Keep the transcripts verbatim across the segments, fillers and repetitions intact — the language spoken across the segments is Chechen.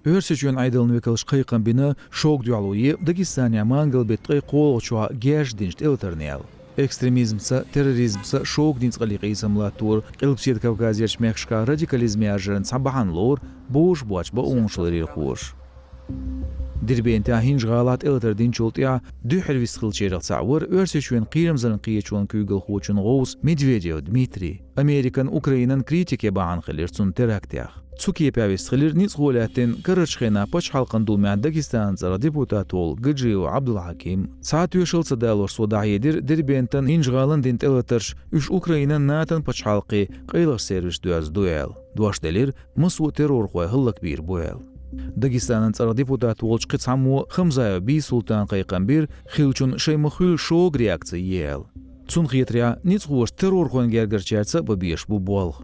Оьрсийчоьнан Ӏедалан векалша кхайкхам бина шога дуьхьало е Дагестанехь мангал беттан ткъе кхоалгӀачохь герзаш динчу тӀелатарна аьлла. Экстремизмца, терроризмца шога ницкъаллин къийсам латтор, Къилбаседа Кавказерчу мехкашкахь радикализм яржаран цхьа бахьана лор бозуш боцчу бакъонаш ларъярхоша. Дербентехь ХӀинжа-ГӀалахь тӀелатар динчул тӀаьхьа дуьххьара вистхиллачарех цхьаъ вара Оьрсийчоьнан кхерамзаллин кхеташонан куьйгалхочун гӀовс Медведев Дмитрий. Американ Украинан критике бахьана хилира цунна терактех. Цу кепехь вистхилира ницкъахо лаьттина карарчу хенахь Пачхьалкхан Думехь Дагестанан цӀарах депутат волу Гаджиев Ӏабдулхьаким. Цхьа а тоьшалла ца далош цо дӀахьедира Дербентан, ХӀинжа-ГӀалан дина тӀелатарш, уьш Украинан, НАТОн пачхьалкхийн къайлахчу сервисаша доьзна ду аьлла. Дош делира, массо а террорхой хӀаллакбийр бу аьлла. Дагестанан цӀарах депутат волчу кхин цхьаммо Хамзаев Бийсултана кхайкхам бира, хиллачунна шайн ма-хуьллу шога реакци е аьлла. Цунна хетарехь, ницкъахоша террорхойн гергарчаьрца а бан безаш бу болх.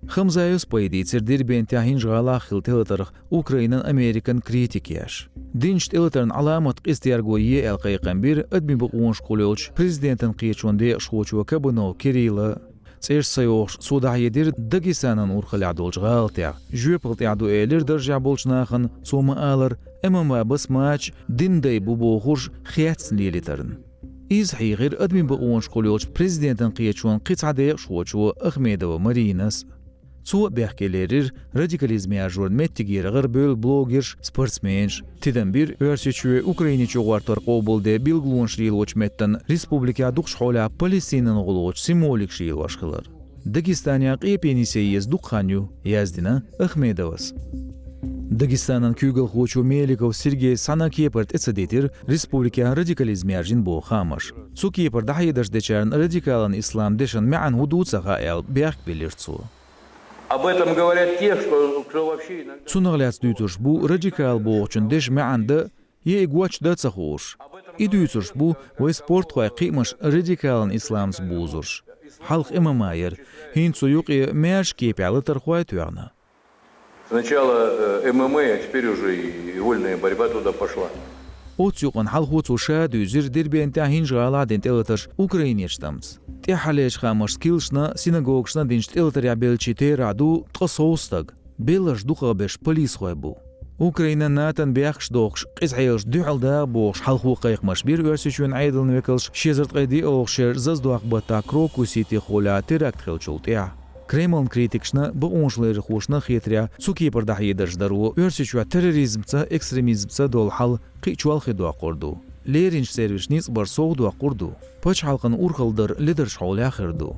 Хамзаевс пайда дийцира Дербентехь ХӀинжа-ГӀалахь хилла тӀелатарх Украинан, Американ критика еш. Динчу тӀелатарна Ӏаламат къиза терго е аьлла кхайкхам бира адамийн бакъонашкахула йолчу президентан кхеташонан декъашхочо Кабанов Кирилла. ЦӀераш ца йохуш, цо дӀахьедира Дагестанан урхаллехь долчу гӀалатех. Жоьпалла тӀехь ду элира даржехь болчу нахана, цо ма-аллара, ММА басмача динан дай бу бохурш хецна лелийтарна. Иза хьийхира адамийн бакъонашкахула йолчу президентан кхеташонан кхин цхьа декъашхочо Ахмедова Маринас. Цо а бехке лерира радикализм яржорна меттигера гӀарабевлла блогерш, спортсменаш. Тидам бира Оьрсийчоь Украине чугӀортор къобалден билгалонаш лелочу меттана республикехь дукхачу хьолехь Палестинан гӀуллучу символикаш лелош хилар. Дагестанехь къепе нисъе еза дукха хан ю, яздина Ахмедовас. Дагестанан куьйгалхочо Меликов Сергейс цхьана а кепара тӀе ца дитира республикехь радикализм яржийна боху хаамаш. Цу кепара дӀахьедарш дечарна радикалан ислам дешан маьӀна хӀун ду ца хаьа аьлла, бехк биллира цо. Об этом говорят те, что, кто вообще иногда... Цунах лаьцна дуьйцурш бу радикал бохучун дешан маьӀна дан, я и гочдан ца хууш. И дуьйцурш бу вайн спортхойн кхиамаш радикалан исламца бузурш. Хьалха ММА яра, хӀинца цу юкъе маьрша кепехь латархой а тоьхна. Сначала, э, ММА, а теперь уже и вольная борьба туда пошла. Оццу юкъана хьалхо цо ша а дуьйзира Дербентехь, ХӀинжа-ГӀалахь дина тӀелатарш Украинерчу тӀамца. ТӀаьххьарлерчу хаамашца килсашна, синагогашна динчу тӀелатарех беллачийн тера а ду ткъе сов стаг. Белларш дукхахберш полисхой бу. Украинан, НАТОн бехкаш дохуш, къиза хьелаш дуьхьал дагӀа бохуш, хьалхо кхайкхамаш бира Оьрсийчоьнан Ӏедалан векалша ши эзар ткъе диъалгӀачу шеран зазадоккху баттахь Крокус-Сити хьолехь теракт хиллачул тӀаьхьа. Кремлан критикашна, бакъонашларъярхошна хетарехь, цу кепара дӀахьедарш даро Оьрсийчохь терроризмца, экстремизмца долу хьал кхин а чолхе доккхур ду. Леринчу сервисаша ницкъ бар сов доккхур ду. Пачхьалкхана урхалла дар ледарш хьолехь хир ду.